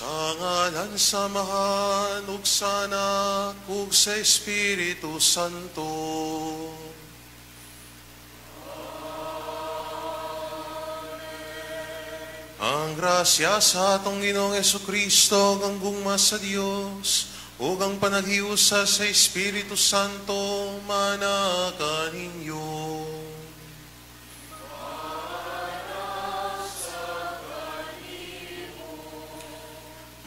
Sa ngalan sa Amahan ug sa Anak ug sa Espiritu Santo. Amen. Ang grasya sa atong Ginoong Hesukristo ug ang gugma sa Dios ug ang panaghiusa sa Espiritu Santo mana kaninyo.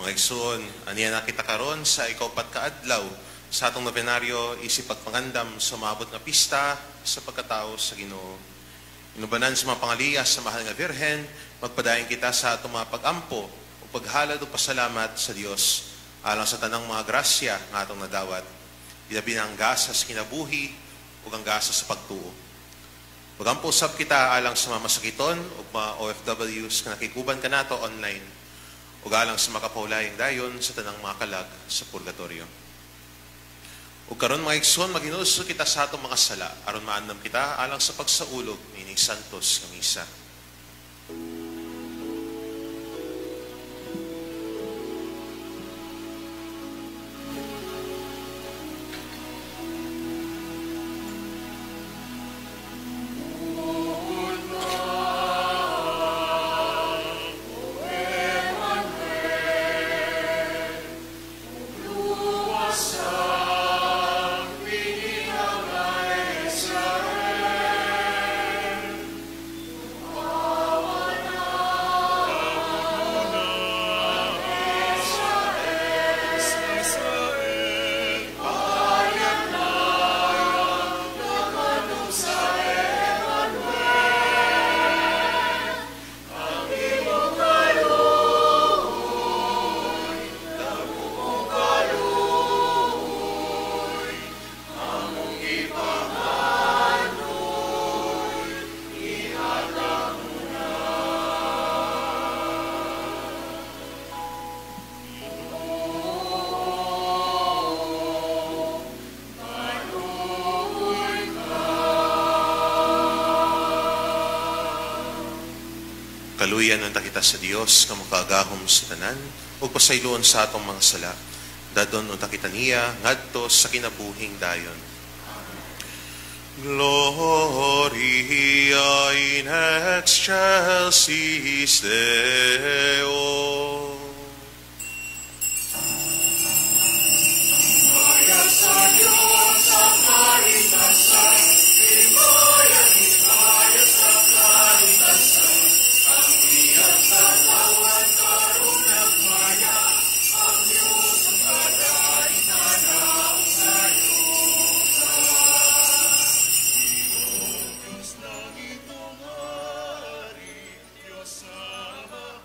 Mga igsoon, aniya na kita karon sa ikaupat ka adlaw sa atong nobenaryo isip pagpangandam sa maabot nga pista sa pagkatao sa Ginoo. Inubanan sa mga pangaliyas sa mahal nga Birhen, magpadayon kita sa atong mga pagampo o paghalad o pasalamat sa Dios alang sa tanang mga grasya nga atong nadawat. Ilabi na ang gasa sa kinabuhi ug ang gasa sa pagtuo. Magampo usab kita alang sa mga masakiton ug mga OFWs nga nakikuban kanato online ug alang sa makapahulayang dayon sa tanang mga kalag sa purgatorio. Ug karon mga igsoon, maghinulsol kita sa atong mga sala aron maandam kita alang sa pagsaulog niining santos nga misa. Kaluyan unta kita sa Dios nga makaagahom sa tanan ug pasayloon sa atong mga sala. Dadon unta kita niya ngadto sa kinabuhing dayon. Gloria in excelsis Deo. Himaya sa Diyos ang kaligtasan, himaya, himaya sa kaligtasan. Ang iyang katawan karon nagmaya, ang Diyos ang kadait na naog sa yuta. Diyos langit ug hari, Diyos Amahan.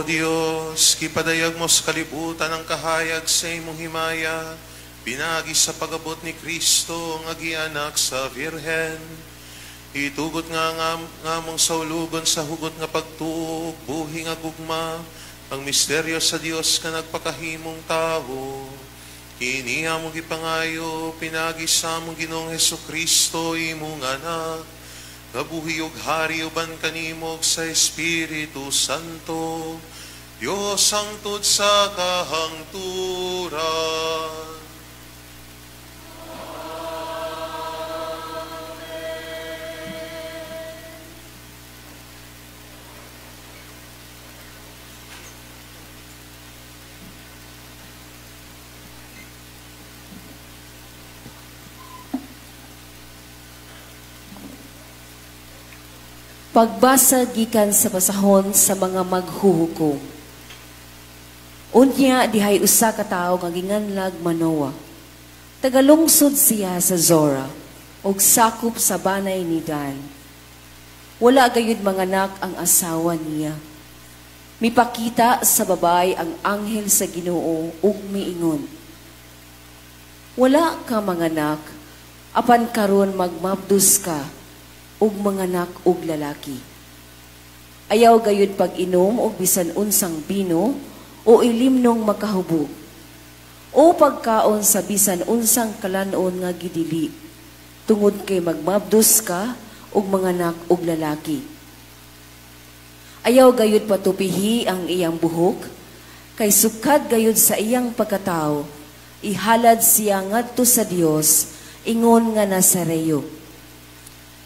Dios, gipadayag mo sa kalibutan ang kahayag sa imong himaya, pinagi sa pag-abot ni Kristo nga gianak sa Birhen. Itugot nga ngamong saulugon sa hugot nga pagtuo, buhi nga gugma, ang misteryo sa Dios nga nagpakahimong tawo. Kini among gipangayo, pinagi sa among Ginoong Hesukristo, imong anak, nga buhi ug hari uban kanimo sa Espiritu Santo, Dios hangtod sa kahangturan. Pagbasa gikan sa basahon sa mga maghuhukom. Unya dihay usa ka tawo nga ginganlag Manoa. Tagalungsod siya sa Zora ug sakop sa banay ni Dan. Wala gayud manganak ang asawa niya. Mipakita sa babay ang anghel sa Ginoo ug miingon, wala ka manganak, apan karon magmabdos ka ug manganak og lalaki. Ayaw gayud pag-inom og bisan unsang bino o ilimnong makahubog, o pagkaon sa bisan unsang kalan-on nga gidili, tungod kay magmabdos ka og manganak og lalaki. Ayaw gayud patupihi ang iyang buhok, kay sukad gayud sa iyang pagkatawo, ihalad siya ngadto sa Dios, ingon nga Nazareyo.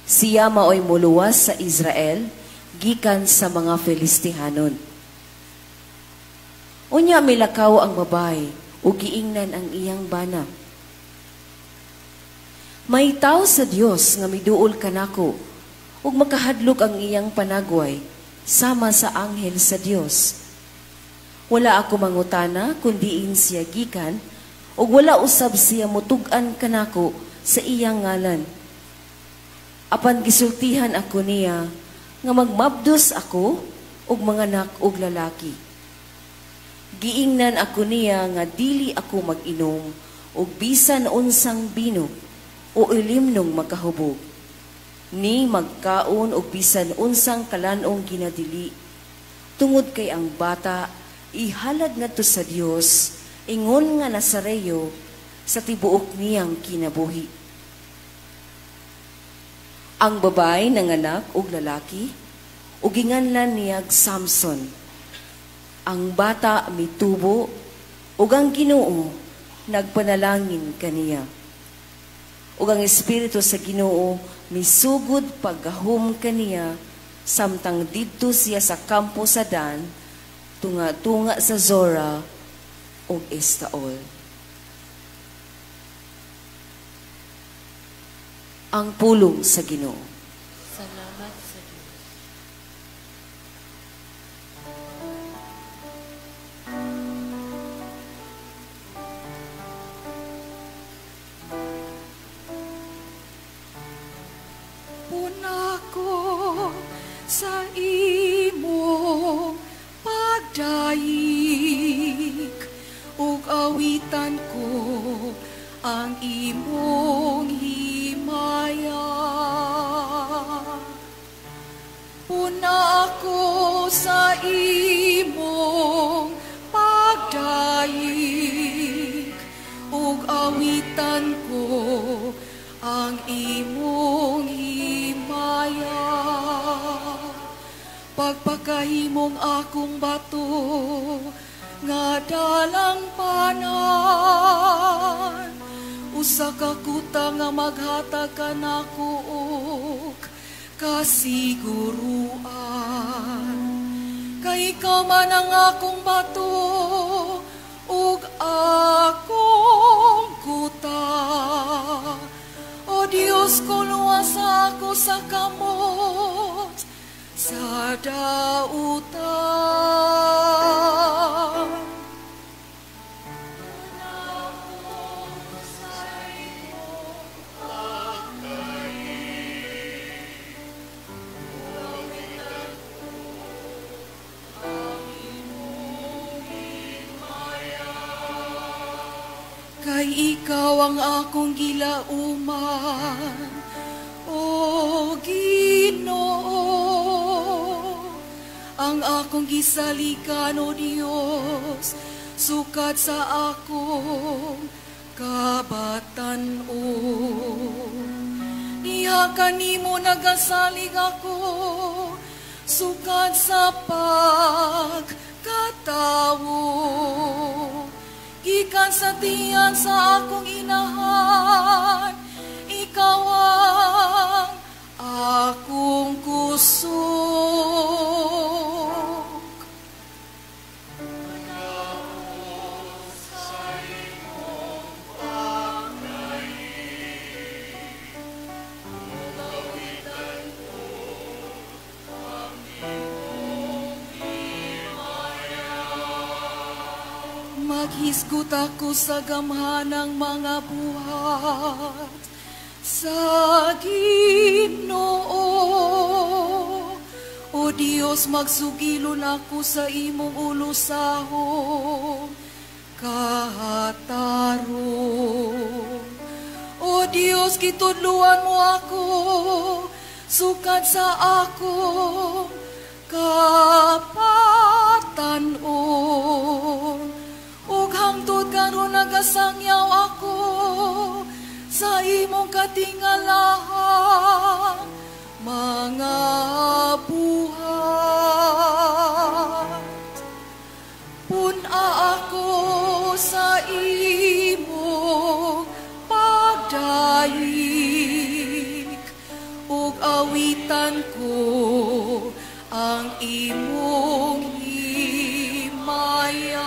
Siya maoy muluwas sa Israel, gikan sa mga Filistihanon. Unya milakaw ang babay, ug giingnan ang iyang bana. May tawo sa Dios nga miduol kanako, ug makahadlok ang iyang panagway, sama sa anghel sa Dios. Wala ako mangutana kun diin siya gikan, ug wala usab siya mutug-an kanako sa iyang ngalan. Apan gisultihan ako niya nga magmabdos ako og manganak og lalaki. Giingnan ako niya nga dili ako mag-inom og bisan unsang bino o ilimnong makahubog, ni magkaon og bisan unsang kalan-ong ginadili, tungod kay ang bata ihalad ngadto sa Dios ingon nga Nazareyo sa tibuok niyang kinabuhi. Ang babay nanganak og lalaki, ug ginganlan niyag Samson. Ang bata mitubo, ug ang Ginoo nagpanalangin kaniya. Ug ang espiritu sa Ginoo misugod paggahom kaniya, samtang didto siya sa kampo sa Dan, tunga-tunga sa Zora ug Estaol. Ang pulong sa Ginoo. Salamat sa Diyos. Puna ko sa imong pagdaig, ug awitan ko ang imong himaya. Puna ako sa imong pagdaig, ug awitan ko ang imong himaya. Pagpakahimong akong bato nga dalang panan, usa ka kuta nga maghatag kanako og kasiguruan. Kay ikaw man ang akong bato ug akong kuta. O Dios ko, luwasa ako sa kamot sa dautan. Kay ikaw ang akong gilauman, O Ginoo, ang akong gisalikan, O Dios, sukat sa akong kabatan-on. Diha kanimo nagasalig ako, sukad sa pagkatawo. Gikan sa tiyan sa akong inahan, ikaw ang akong kusog. Maghisgot ako sa gamhanang mga buhat sa Ginoo. O Dios, magsugilon ako sa imong ulusahong katarong. O Dios, gitudluan mo ako sukad sa akong kapatan-on. Ug hangtod karon nagasangyaw ako sa imong katingalahang mga buhat. Pun-a ako sa imong pagdayik, ug awitan ko ang imong himaya.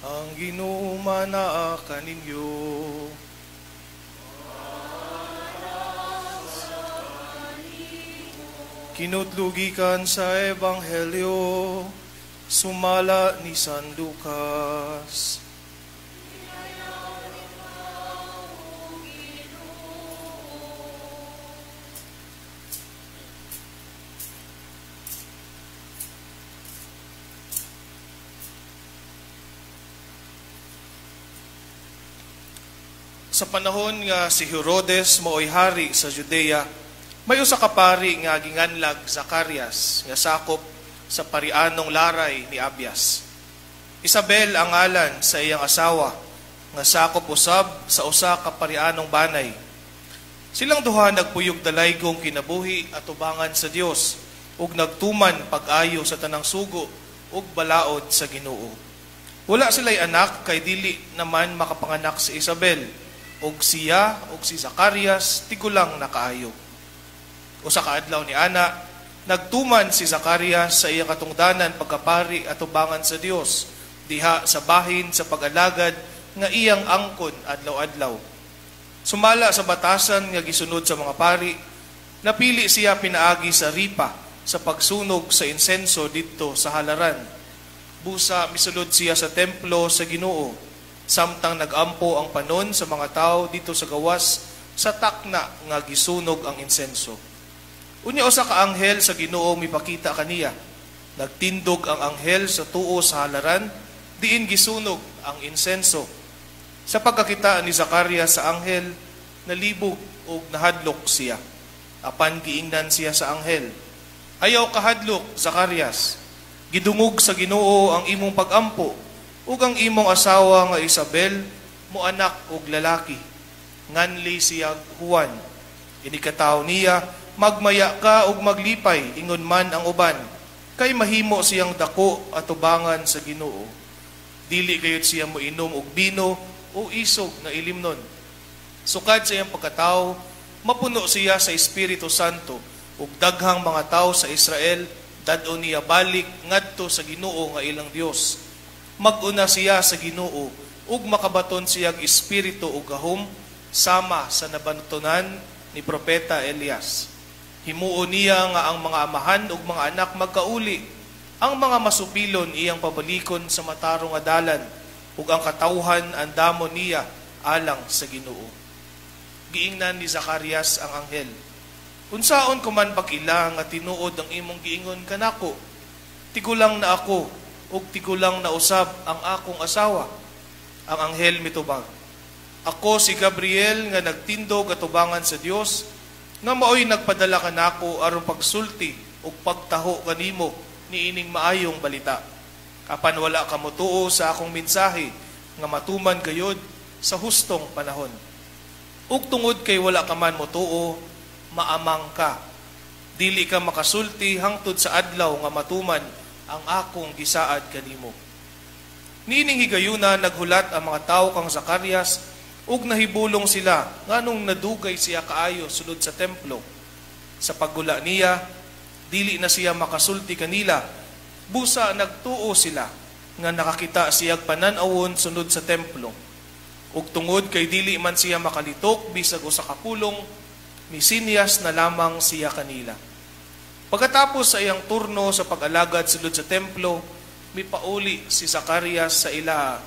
Ang Ginoo manaa kaninyo. Kinutlugikan sa Ebanghelyo sumala ni San Lucas. Sa panahon nga si Herodes maoy hari sa Judea, may usa ka pari nga ginganlag Zacarias nga sakop sa parianong laray ni Abias. Isabel ang ngalan sa iyang asawa nga sakop usab sa usa ka parianong banay. Silang duha nagpuyog dalaygong kinabuhi at tubangan sa Dios ug nagtuman pag-ayo sa tanang sugo ug balaod sa Ginoo. Wala sila'y anak kay dili naman makapanganak si Isabel, og siya og si Zacarias tigulang nakaayo. Usa ka adlaw ni ana, nagtuman si Zacarias sa iyang katungdanan pagkapari atubangan sa Dios diha sa bahin sa pag-alagad nga iyang angkon adlaw-adlaw. Sumala sa batasan nga gisunod sa mga pari, napili siya pinaagi sa ripa sa pagsunog sa insenso didto sa halaran. Busa misulod siya sa templo sa Ginoo, samtang nagampo ang panon sa mga tao dito sa gawas sa takna nga gisunog ang insenso. Unya usa ka anghel sa Ginoo mipakita kaniya. Nagtindog ang anghel sa tuo sa halaran, diin gisunog ang insenso. Sa pagkakita ni Zacarias sa anghel, nalibog og nahadlok siya. Apan giingnan siya sa anghel, "Ayaw kahadlok, Zacarias. Gidungog sa Ginoo ang imong pagampo, ug ang imong asawa nga Isabel moanak og lalaki. Nganli siya Juan. Inikatawo niya, magmaya ka ug maglipay, ingon man ang uban, kay mahimo siyang dako atubangan sa Ginoo. Dili gayud siya moinom og bino o isog nga ilimnon. Sukad sa iyang pagkatawo, mapuno siya sa Espiritu Santo, ug daghang mga tawo sa Israel dad-on niya balik ngadto sa Ginoo nga ilang Dios. Mag-una siya sa Ginoo ug makabaton siyag espiritu ug gahom sama sa nabantonan ni propeta Elias. Himuon niya nga ang mga amahan ug mga anak magkauli, ang mga masupilon iyang pabalikon sa matarong nga dalan, ug ang katawhan andamon niya alang sa Ginoo." Giingnan ni Zacarias ang anghel, "Unsaon ko man pag-ila nga tinuod ang imong giingon kanako? Tigulang na ako ug tigulang na usab ang akong asawa." Ang anghel mitubag, "Ako si Gabriel nga nagtindog atubangan sa Dios, nga maoy nagpadala kanako aron pagsulti ug pagtaho kanimo niining maayong balita. Apan wala ka motuo sa akong mensahe nga matuman gayod sa hustong panahon. Ug tungod kay wala ka man motuo, maamang ka. Dili ka makasulti hangtod sa adlaw nga matuman ang akong gisaad kanimo." Niining higayuna naghulat ang mga tawo kang Zacarias ug nahibulong sila nganong nadugay siya kaayo sulod sa templo. Sa paggula niya, dili na siya makasulti kanila. Busa nagtuo sila nga nakakita siyag panan-awon sulod sa templo. Ug tungod kay dili man siya makalitok bisag usa ka pulong, misinyas na lamang siya kanila. Pagkatapos sa iyang turno sa pag-alagad sulod sa templo, mipauli si Zacarias sa ilaha.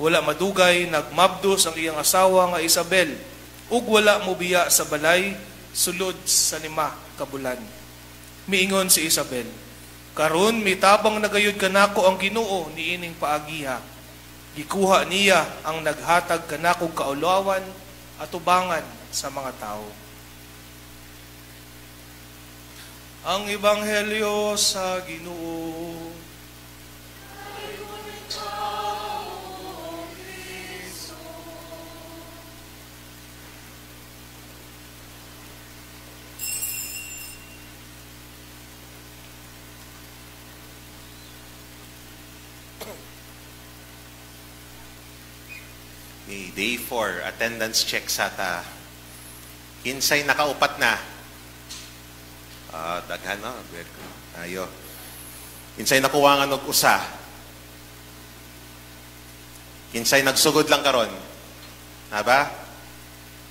Wala madugay, nagmabdos ang iyang asawa nga Isabel, ug wala mobiya sa balay sulod sa 5 ka bulan. Miingon si Isabel, "Karon mitabang nagayod kanako ang Ginoo niining paagiha. Gikuha niya ang naghatag kanakog kaulawan atubangan sa mga tao." Ang Ebanghelyo sa Ginoo. Okay, day 4, attendance check sa ta. Kinsay nakaupat na? Daghan, no? Ayo. Kinsay nakuwangan og usa? Kinsay nagsugod lang karon? Na ba?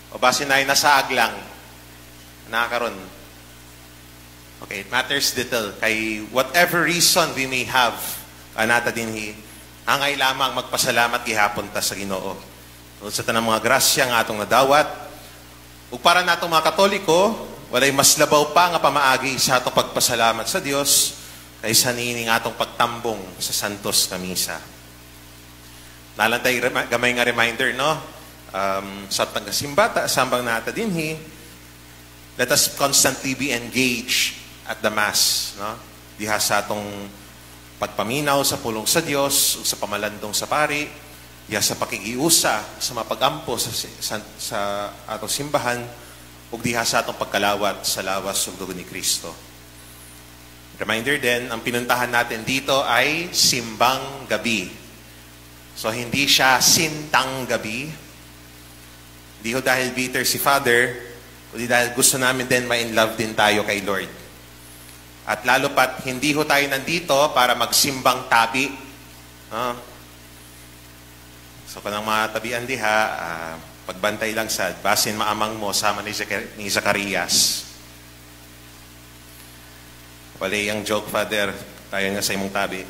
O basin ay nasaag lang? Nakaron. Okay, it matters little. Kay whatever reason we may have, anata dinhi, angay lamang magpasalamat gihapon ta sa Ginoo. Tungod sa tanang mga grasya nga atong nadawat, ug para natong mga Katoliko, walay mas labaw pa nga pamaagi sa atong pagpasalamat sa Dios kaysa niining atong pagtambong sa Santos nga Misa. Nalantay gamay nga reminder, no? Sa taga-simbata, sambang nata dinhi, let us constantly be engaged at the Mass, no? Diha sa atong pagpaminaw sa pulong sa Dios, ug sa pamalandong sa pari, diha sa pakigiusa sa mapagampo sa atong simbahan, ug diha sa atong pagkalawat sa lawas ug dugo ni Kristo. Reminder din, ang pinuntahan natin dito ay simbang gabi. So hindi siya sintang gabi. Hindi ho dahil bitter si Father, Kundi dahil gusto namin din ma-in love din tayo kay Lord. At lalo pat hindi ho tayo nandito para magsimbang tabi. Ah. So kanang mga tabian diha, pagbantay lang sa basin maamang mo sama ni Zacarias. Wala yung joke, Father. Tayo nga sa imong tabi.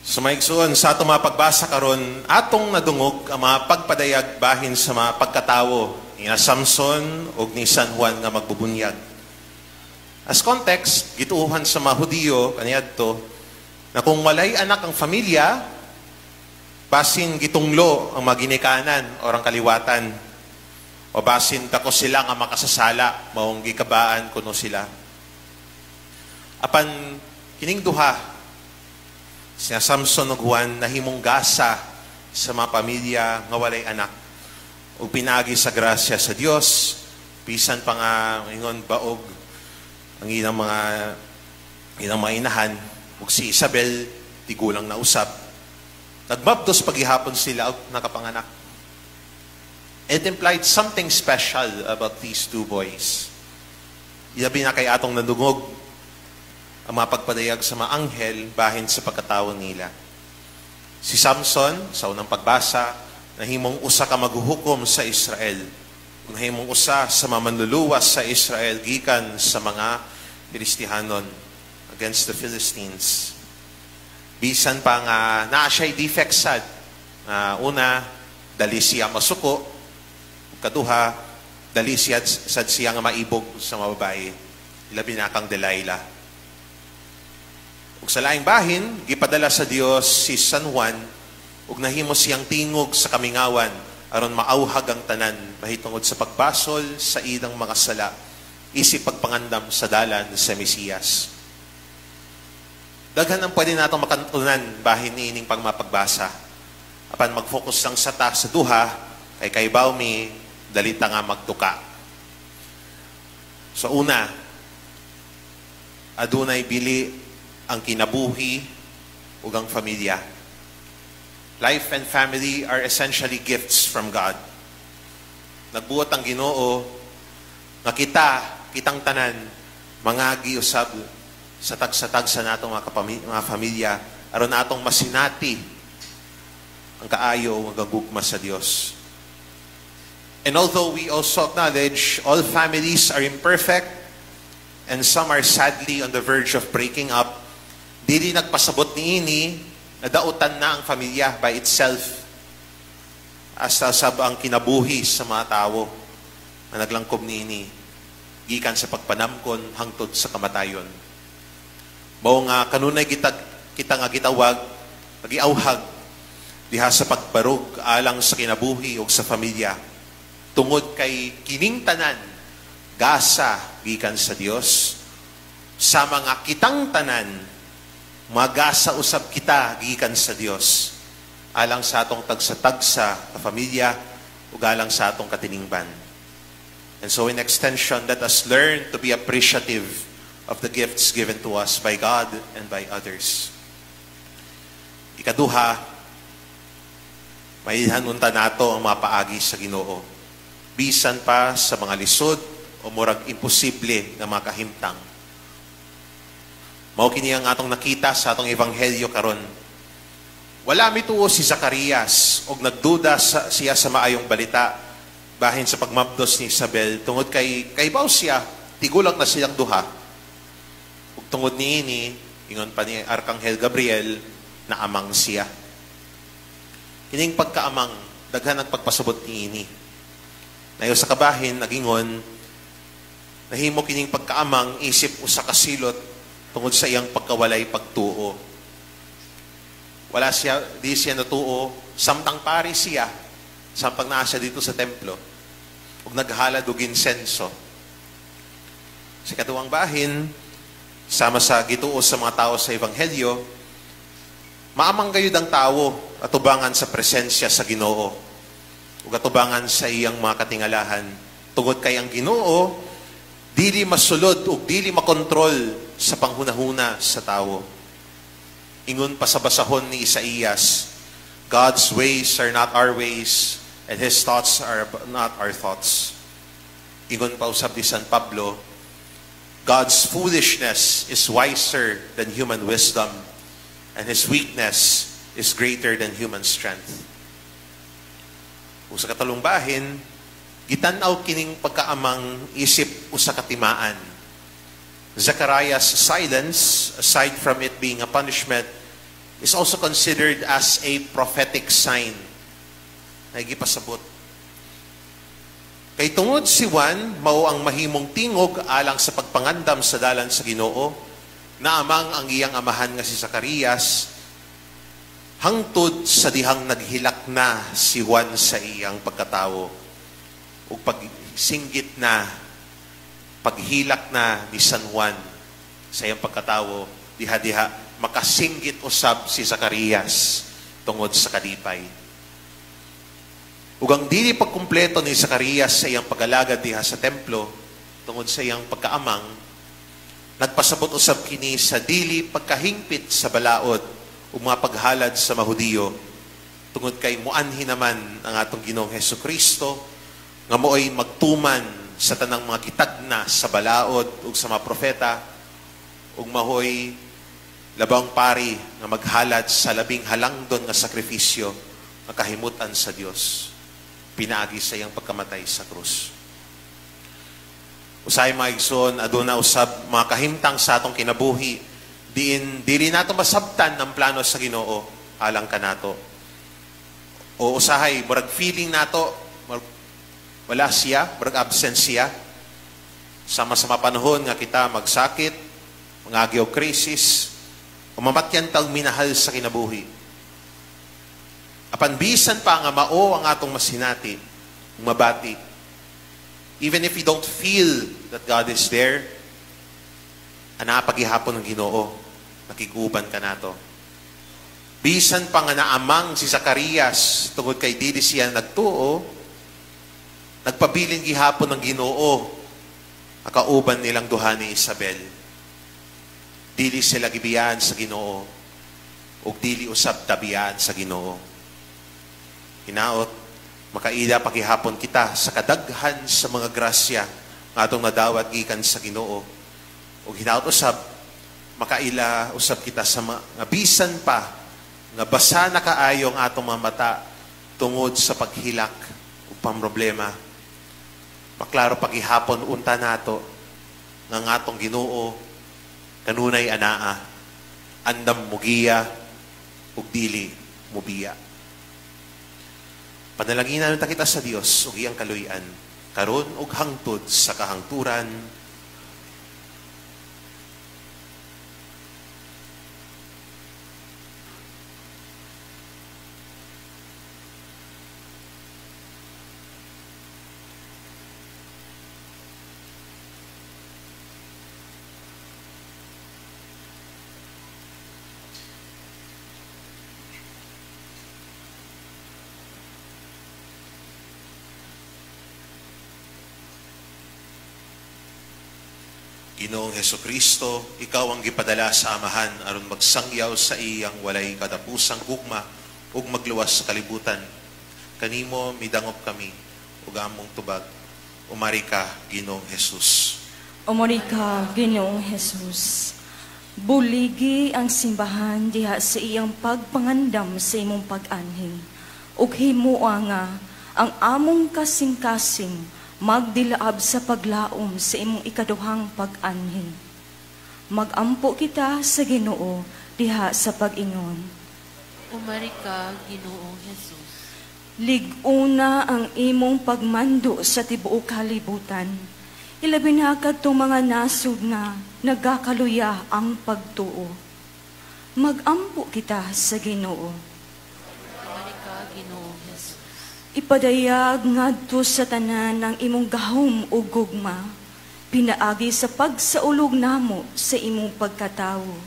So mga igsuon, sa atong mga pagbasa karon, atong nadungog ang mga pagpadayag bahin sa mga pagkatawo ni Samson ug ni San Juan nga magbubunyag. As context, gituuhan sa mga Hudiyo kaniadto na kung walay anak ang pamilya, basin gitunglo ang mga ginikanan o ang kaliwatan, o basin dako sila nga makasasala, maong gikabaan kuno sila. Apan kining duha, siya Samson ug Juan, nahimong gasa sa mga pamilya nga walay anak ug pinagi sa grasya sa Dios, bisan pa nga ingon baog ang ilang mga inahan ug si Isabel tigulang na usab, nagmabdos paghihapon sila og nakapanganak. It implied something special about these two boys. Ilabi na kay atong nadungog ang mga pagpadayag sa mga anghel bahin sa pagkatao nila. Si Samson, sa unang pagbasa, nahimong usa ka maghuhukom sa Israel. Nahimong usa sa mga manluluwas sa Israel gikan sa mga Filistihanon, against the Philistines. Bisan pa nga naa siya'y defect sad. Una, dali siya masuko. Kaduha, dali siya sad siya nga maibog sa mga babae. Labi na kang Delilah. Ug sa laing bahin, gipadala sa Dios si San Juan ug nahimo siyang tingog sa kamingawan aron maauhag ang tanan mahitungod sa pagbasol sa ilang mga sala isip pagpangandam sa dalan sa Mesiyas. Daghan ang pwede natong makantunan bahin niining pagmapagbasa. Apan mag-focus lang sa ta sa duha kay kaybaw mi dalita nga magtuka. So una, adunay bili ang kinabuhi ug ang pamilya. Life and family are essentially gifts from God. Nagbuot ang Ginoo nga kita, kitang tanan, mangagi usab sa tagsa-tagsa natong mga pamilya aron atong masinati ang kaayo ug ang gugma sa Dios. And although we also acknowledge all families are imperfect and some are sadly on the verge of breaking up, dili nagpasabot niini na dautan na ang pamilya by itself, hasta sab ang kinabuhi sa mga tawo na naglangkob niini gikan sa pagpanamkon hangtod sa kamatayon. Mao nga kanunay kita, kita nga gitawag, pagiauhag diha sa pagbarog alang sa kinabuhi ug sa pamilya tungod kay kining tanan gasa gikan sa Dios, sa mga kitang tanan magasa usab kita gikan sa Dios alang sa atong tagsa-tagsa ka pamilya ug alang sa atong katiningban. And so in extension, let us learn to be appreciative of the gifts given to us by God and by others. Ikaduha, mailhan unta nato ang mga paagi sa Ginoo. Bisan pa sa mga lisod o murag imposible nga mga kahimtang. Mao kini ang atong nakita sa atong ebanghelyo karon. Wala mituo si Zacarias og nagduda siya sa maayong balita bahin sa pagmabdos ni Isabel tungod kay kaybaw siya tigulang na silang duha. Ug tungod niini, ingon pa ni Arkanghel Gabriel na amang siya. Kining pagkaamang, daghan ang pagpasabot niini. Nayo sa kabahin nagingon nahimo kining pagkaamang isip usa ka silot tungod sa iyang pagkawalay pagtuo. Wala siya, di siya natuo, samtang pari siya, samtang naa siya dito sa templo, ug naghalad og insenso. Sa katuwang bahin, sama sa gituo sa mga tao sa Ebanghelyo, maamang gayud ang tawo atubangan sa presensya sa Ginoo ug atubangan sa iyang mga katingalahan, tungod kay ang Ginoo dili masulod ug dili makontrol sa panghunahuna sa tawo. Ingon pa sa basahon ni Isaías, "God's ways are not our ways and His thoughts are not our thoughts." Ingon pa usab ni San Pablo, God's foolishness is wiser than human wisdom, and His weakness is greater than human strength. Ug sa katulong bahin, gitan-aw kining pagkaamang isip usa ka timaan. Zechariah's silence, aside from it being a punishment, is also considered as a prophetic sign. Nagipasabot. Kay tungod si Juan, mao ang mahimong tingog alang sa pagpangandam sa dalan sa Ginoo, naamang ang iyang amahan nga si Zacarias, hangtod sa dihang naghilak na si Juan sa iyang pagkatawo, ug pagsinggit na, paghilak na ni San Juan sa iyang pagkatawo, diha-diha makasinggit usab si Zacarias tungod sa kalipay. Ug ang dili pagkumpleto ni Zacarias sa iyang pag-alagad diha sa templo tungod sa iyang pagkaamang, nagpasabot usab kini sa dili pagkahingpit sa balaod ug mga paghalad sa Mahudiyo tungod kay muanhi naman ang atong Ginoong Hesukristo nga mooy magtuman sa tanang mga gitagna sa balaod ug sa mga propeta ug mahoy labang pari nga maghalad sa labing halangdon nga sakripisyo nga kahimutan sa Dios pinaagi sa iyang pagkamatay sa krus. Usahay mga igsoon, aduna usab mga kahimtang sa atong kinabuhi, diin dili nato masabtan ang plano sa Ginoo alang kanato. O usahay murag feeling nato wala siya, murag absent siya. Sama sa mga panahon nga kita magsakit, mangagi og krisis, o mamatyan tag minahal sa kinabuhi. Apan bisan pa nga mao ang atong masinati, mabati. Even if you don't feel that God is there, anaa pagihapon ng Ginoo, nakiguban ka nato. Bisan pa nga naamang si Zacarias tungod kay dili siya nagtuo, nagpabilin gihapon ng Ginoo ang kauban nilang duha ni Isabel. Dili sila gibiyaan sa Ginoo ug dili usab tabiyaan sa Ginoo. Hinaot, makaila pagihapon kita sa kadaghan sa mga grasya nga atong nadawat gikan sa Ginoo. Ug hinaot usab makaila usab kita sa mga bisan pa nga basa na kaayo ang atong mga mata tungod sa paghilak ug pamroblema. Maklaro pagihapon unta nato nga ang atong Ginoo kanunay anaa, andam mugiya ug dili mubiya. Panalanginan ta kita sa Dios ug iyang kaluy-an karon ug hangtod sa kahangturan. Ginoong Hesukristo, ikaw ang gipadala sa Amahan aron magsangyaw sa iyang walay katapusang gugma ug magluwas sa kalibutan. Kanimo midangop kami ug among tubag. Umari ka, Ginoong Jesus. Umari ka, Ginoong Jesus. Buligi ang simbahan diha sa iyang pagpangandam sa imong pag-anhi. Ug himua nga ang among kasing-kasing magdilaab sa paglaom sa imong ikaduhang pag-anhi. Magampo kita sa Ginoo diha sa pag-ingon. Umari ka, Ginoong Jesus. Lig-una ang imong pagmando sa tibuok kalibutan. Ilabi na kadtong mga nasud na nagakaluya ang pagtuo. Magampo kita sa Ginoo. Umari ka, Ginoong Jesus. Ipadayag ngadto sa tanan ang imong gahom ug gugma, pinaagi sa pagsaulog namo sa imong pagkatawo.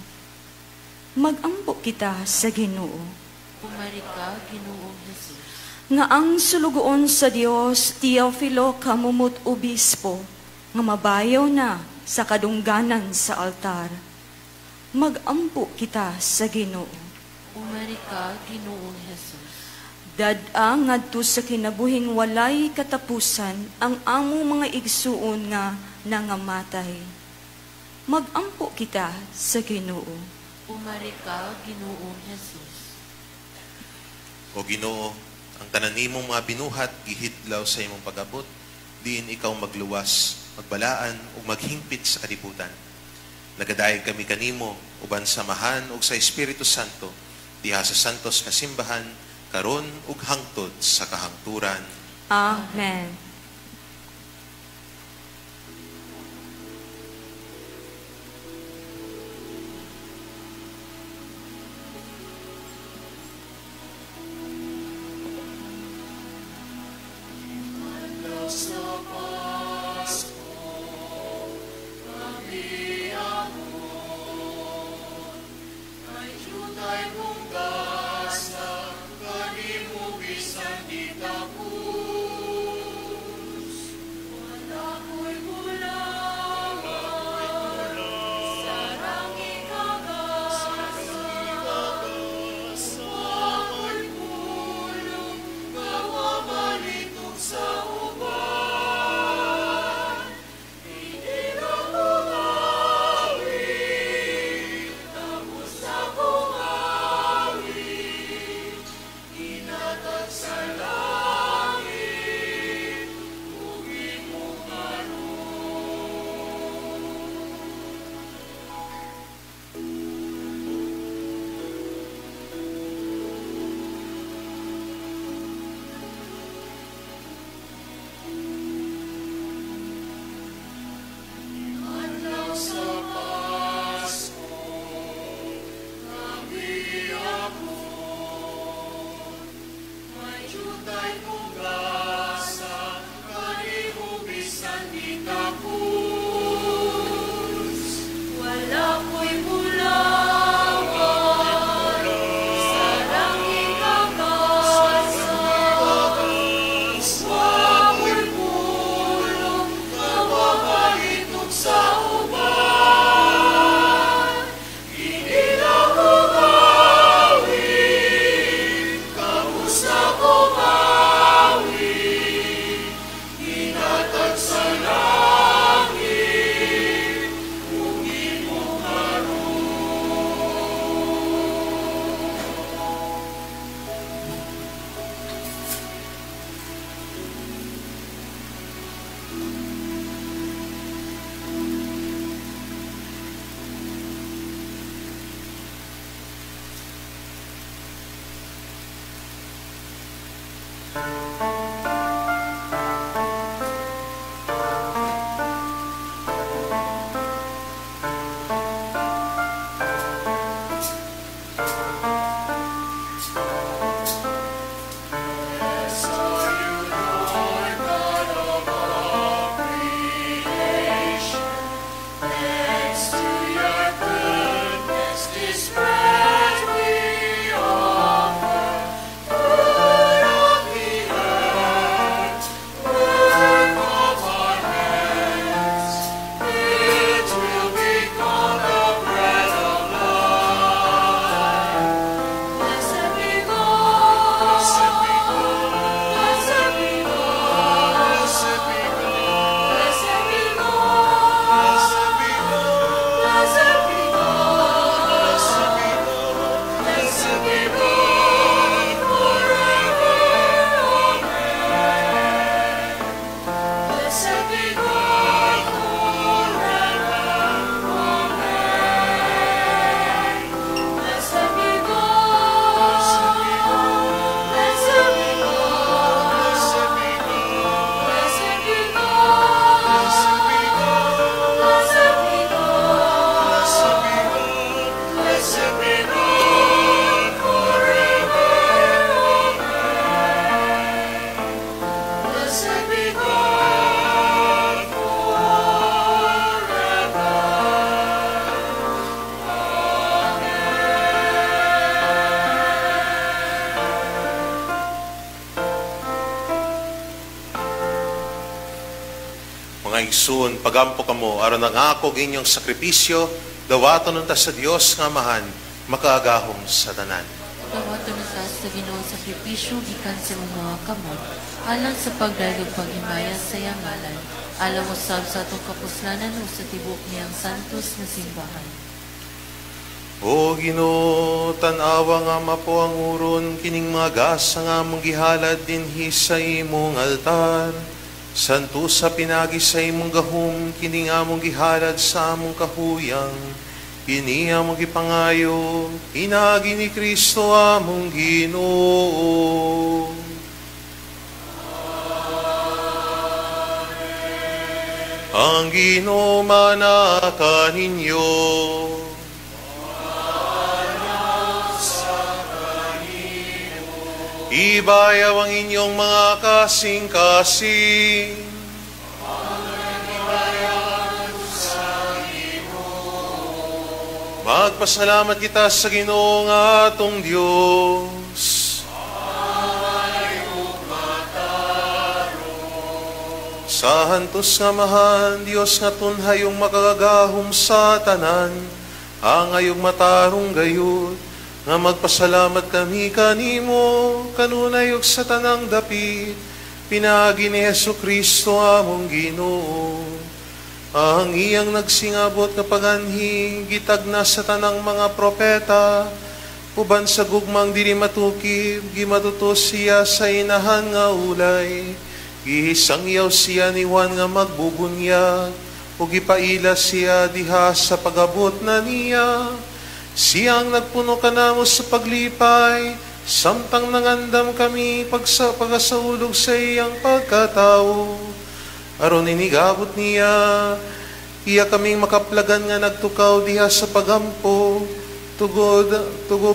Magampo kita sa Ginoo. Umari ka, Ginoong Jesus. Nga ang sulugoon sa Dios, Teofilo Camomot Obispo, nga mabayaw na sa kadungganan sa altar. Magampo kita sa Ginoo. Umari ka, Ginoong Jesus. Dad-a ngadto sa kinabuhing walay katapusan ang among mga igsuon nga nangamatay. Magampo kita sa Ginoo. Umari ka, Ginoong Hesus. O Ginoo, ang tanan nimong mga binuhat gihidlaw sa imong pag-abot, diin ikaw magluwas, magbalaan ug maghingpit sa kalibutan. Nagadayeg kami kanimo uban sa Amahan ug sa Espiritu Santo diha sa santos nga simbahan karon ug hangtod sa kahangturan. Amen. Mga igsoon, pagampo kamo aron ang ako inyong sakripisyo, dawaton unta sa Dios nga Amahan, makaagahom sa tanan. Dawaton Matunta sa Ginoo sakripisyo gikan sa imong mga kamot, alang sa pagdayeg ug paghimaya sa iyang ngalan, alang usab sa atong kapuslanan ug sa tibuok niyang santos nga simbahan. O Ginoo, tan-awa nga mapo ang uron kining mga gasa nga among gihalad dinhi sa imong altar. Santusa pinaagi sa imong gahom kining among gihalad sa among kahuyang. Kini among gipangayo, pinaagi ni Kristo among Ginoo. Amen. Ang Ginoo manaka ninyo. Ibayaw ang inyong mga kasing-kasing. Magpasalamat kita sa Ginoo nga atong Dios. Sa hantos nga Amahan, Dios nga tunhayong makagagahom sa tanan, angayong matarong gayud, nga magpasalamat kami kanimo, kanunay ug sa tanang dapit, pinaagi ni Jesu Kristo among Ginoo. Ang iyang nagsingabot nga paganhi, gitagna sa tanang mga propeta, uban sa gugmang dili matukib, gimatutos siya sa inahan nga ulay, gihisangyaw siya ni Juan nga magbubunyag, ug gipaila siya diha sa pagabot na niya. Siyang nagpuno kanamo sa paglipay, samtang nangandam kami pagkasaulog sa iyang pagkatao. Aron inigabot niya, iya kaming makaplagan nga nagtukaw diha sa pagampo, tugod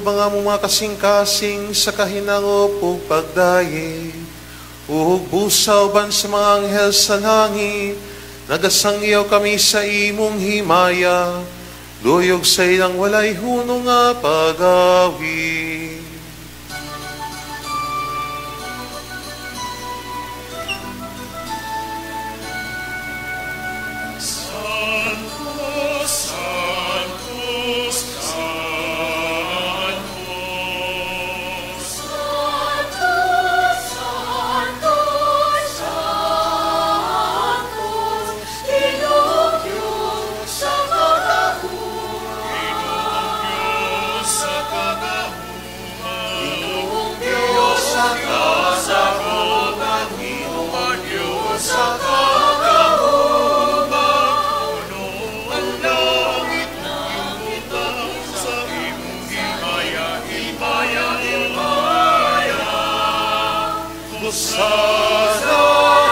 ang among mga kasing-kasing sa kahinangop ug pagdaye. Ug busaw ban sa mga anghel sa langit, nagasangyaw kami sa imong himaya, luyog sa ilang walay hunong nga pag-awit. Santo, Santo, Santo. Santo, Santo, Santo, Ginoong Diyos sa kagahuman. Sa kagahuman. Ginoong Diyos sa kagahuman. Ginoong Diyos sa kagahuman. Puno ang langit ug sa imong himaya, himaya, himaya. Hosana,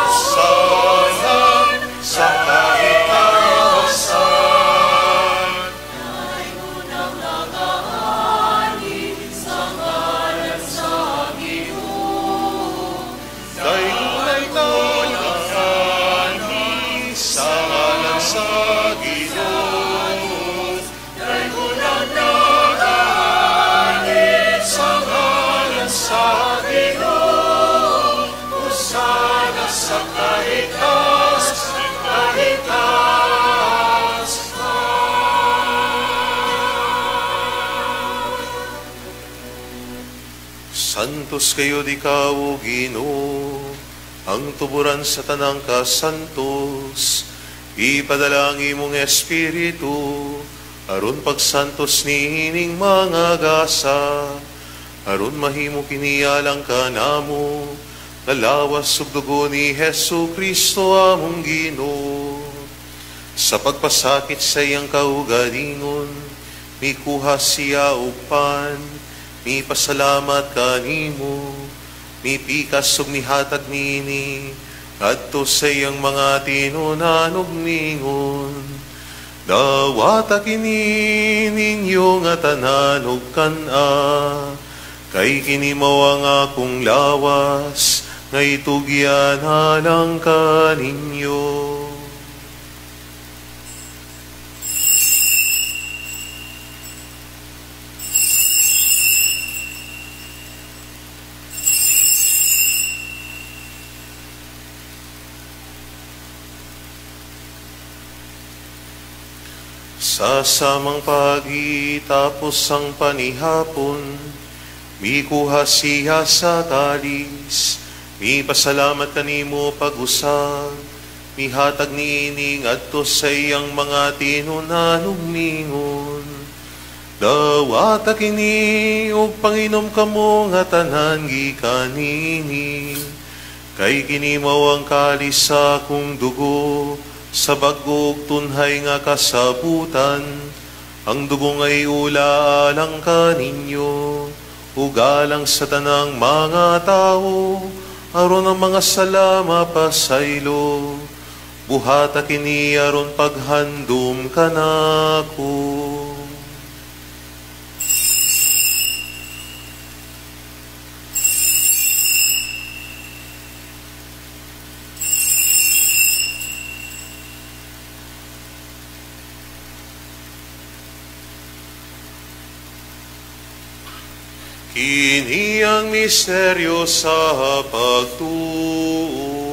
sana, sa kaitaasan. Unang nagaani sa ngalan sa Ginoo. Daygunay nagaani sa ngalan sa Ginoo. Daygunay nagaani sa ngalan sa Ginoo. Hosana sa kaitaas, kaitaas. Santos kayo di ka, o Ginoo, ang tuburan sa tanang kasantos. Ipadala ang imong espiritu, aron pagsantos niining mga gasa, aron mahimo kini alang kanamo, nalawas ug dugo ni Jesu Kristo among Ginoo. Sa pagpasakit sa iyang kaugalingon, mikuha siya og pan, mipasalamat kanimo, mipikas ug mihatag niini adto sa iyang mga tinunan ug mingon. Dawata kini ninyo nga tanan ug kan-a, kay kini mao ang akong lawas nga itugyan alang kaninyo. Sa samang pagi tapos ang panihapon, Mikuha siya sa kalis, mipasalamat kanimo pag-usab, mihatag niini ngadto sa iyang mga tinunan ug mingon. Dawata kini ug panginom kamo nga tanan gikan niini, kay kini mao ang kalis sa akong dugo, sa bag-o ug tunhay nga kasabutan. Ang dugo nga iula alang kaninyo, ug alang sa tanang mga tawo, aron ang mga sala mapasaylo. Buhata kini aron paghandom kanako. Kini ang misteryo sa pagtuo.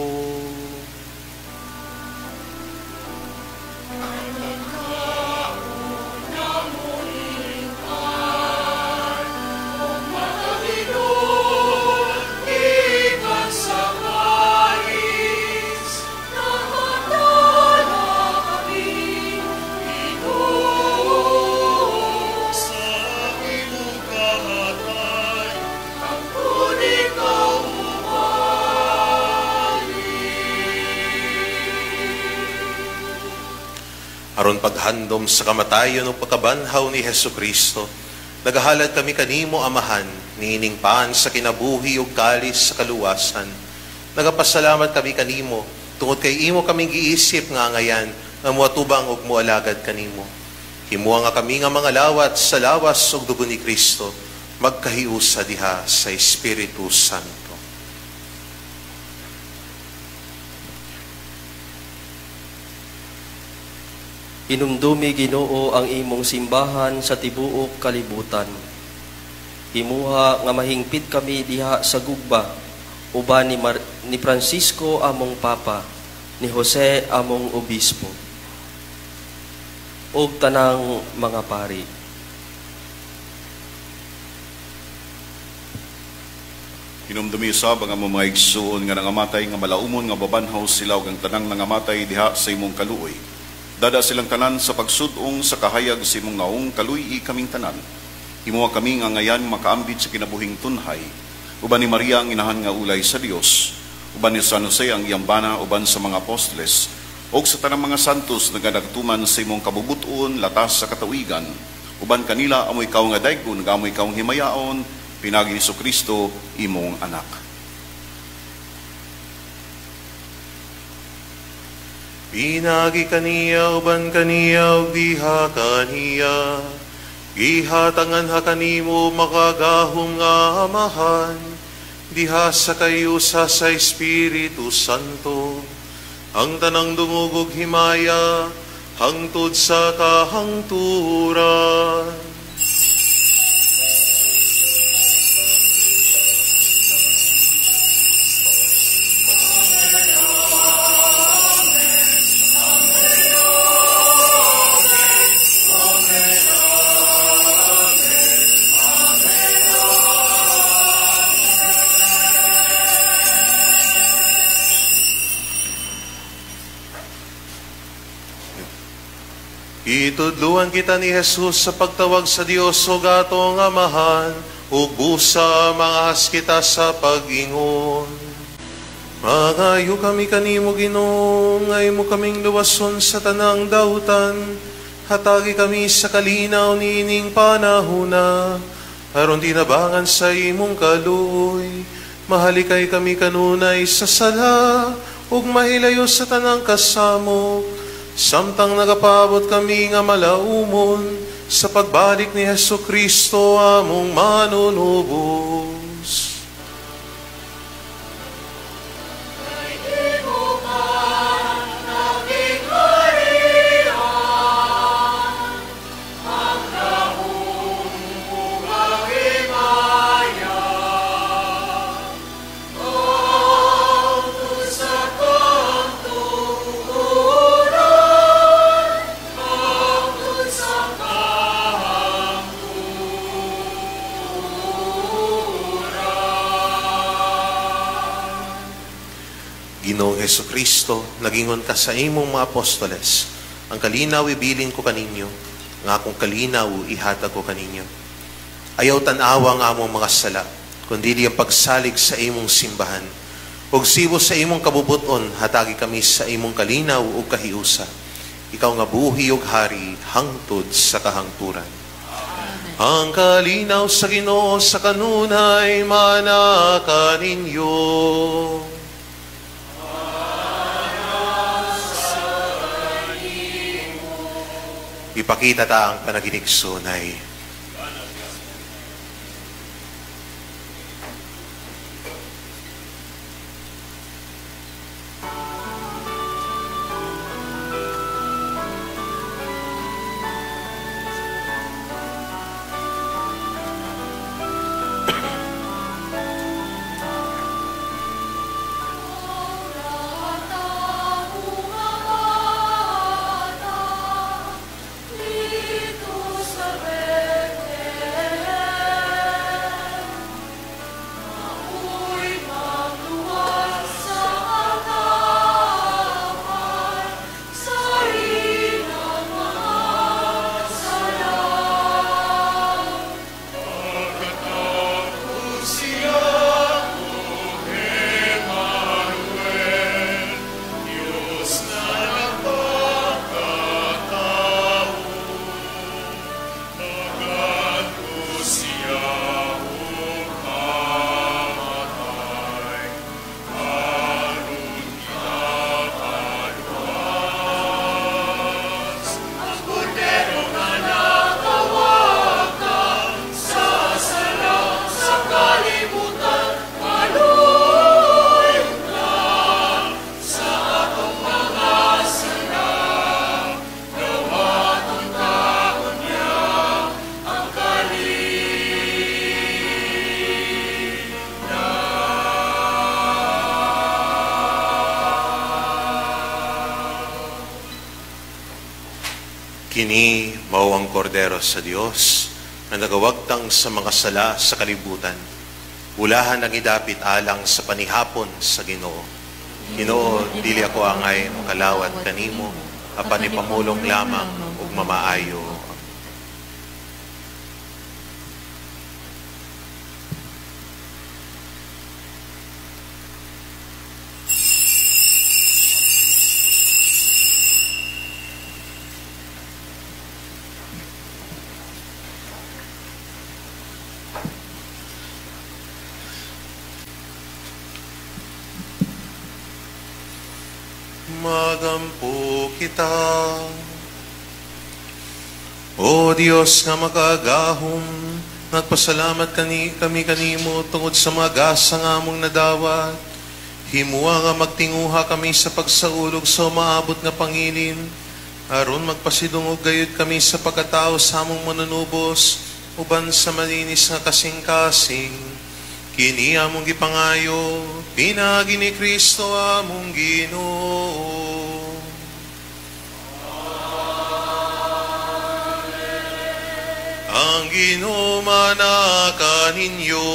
Aron paghandom sa kamatayon o pagkabanhaw ni Hesukristo, nagahalad kami kanimo, Amahan, niining paan sa kinabuhi ug kalis sa kaluwasan. Nagapasalamat kami kanimo tungod kay imo kaming giisip nga angayan nga moatubang ug moalagad kanimo. Himuha nga kami nga mga lawat sa lawas ug dugo ni Kristo, magkahiusa diha sa Espiritu Santo. Inumdumi Ginoo ang imong simbahan sa tibuok kalibutan. Himuha nga mahingpit kami diha sa gugba, uban ni Francisco among Papa, ni Jose among Obispo, ug tanang mga pari. Hinumdumi usab ang among mga igsuon nga nangamatay nga malaumon nga babanhaw sila ug ang tanang nangamatay diha sa imong kaluoy. Dada silang tanan sa pagsudong sa kahayag sa imong naong kaluy-i kaming tanan. Himuha kami nga ngayan makaambit sa kinabuhing tunhay. Uban ni Maria ang inahan nga ulay sa Dios, uban ni San Jose ang iyang bana, uban sa mga apostoles, ug sa tanang mga santos nga nagtuman sa imong kabubuton latas sa katuigan. Uban kanila amoy ikaw nga daygon, nga amoy ikaw himayaon, pinagi ni Jesucristo imong anak. Pinagi kaniya, uban kaniya, ug diha kaniya. Gihatangan ha kanimo makagahom nga Amahan, diha sa kayusa sa Espiritu Santo. Ang tanang dungog ug himaya, hangtod sa kahangturan. Itudluan kita ni Jesus sa pagtawag sa Dios ug atong Amahan, ug busa mangahas kita sa pag-ingon. Mangayo kami kanimo, Ginoo, nga imo kaming luwason sa tanang dautan. Hatagi kami sa kalinaw niining panahuna, aron tinabangan sa imong kaluoy. Mahalikay kami kanunay sa sala, ug mahilayo sa tanang kasamok. Samtang nagapabot kami nga malaumon sa pagbalik ni Hesukristo among manunubos. Ginoong Hesukristo, nagingon ka sa imong mga apostoles, ang kalinaw ibilin ko kaninyo, ang akong kalinaw ihatag ko kaninyo. Ayaw tan-awa ang among mga sala, kundi ang pagsalig sa imong simbahan. Ug sibo sa imong kabubuton, hatagi kami sa imong kalinaw ug kahiusa. Ikaw nga buhi ug hari hangtod sa kahangturan. Amen. Ang kalinaw sa Ginoo sa kanunay manaka ninyo. Ipakita ta ang panaginigsunay. Kini mao ang kordero sa Dios na nagawagtang sa mga sala sa kalibutan. Ulahan ang idapit alang sa panihapon sa Ginoo. Ginoo, dili ako angay makalawat kanimo, apan ipamulong lamang ug mamaayo. Magampo kita. O Dios nga makagahom, nagpasalamat kami kanimo tungod sa mga gasa nga among nadawat. Himuha nga magtinguha kami sa pagsaulog sa umaabot nga pangilin, aron magpasidungog gayud kami sa pagkatao sa among manunubos, uban sa malinis nga kasing-kasing. Kini among gipangayo, pinaagi ni Kristo among Ginoo. Amen. Ang Ginoo manaka ninyo.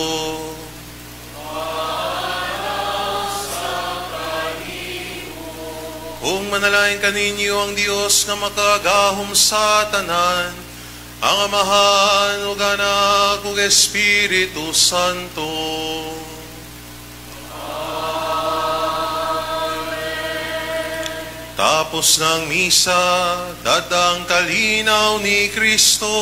Kung manalain kaninyo ang Dios nga makagahom sa tanan, ang Amahan ug Anak ug Espiritu Santo. Amen. Tapos ng misa, dadang kalinaw ni Kristo.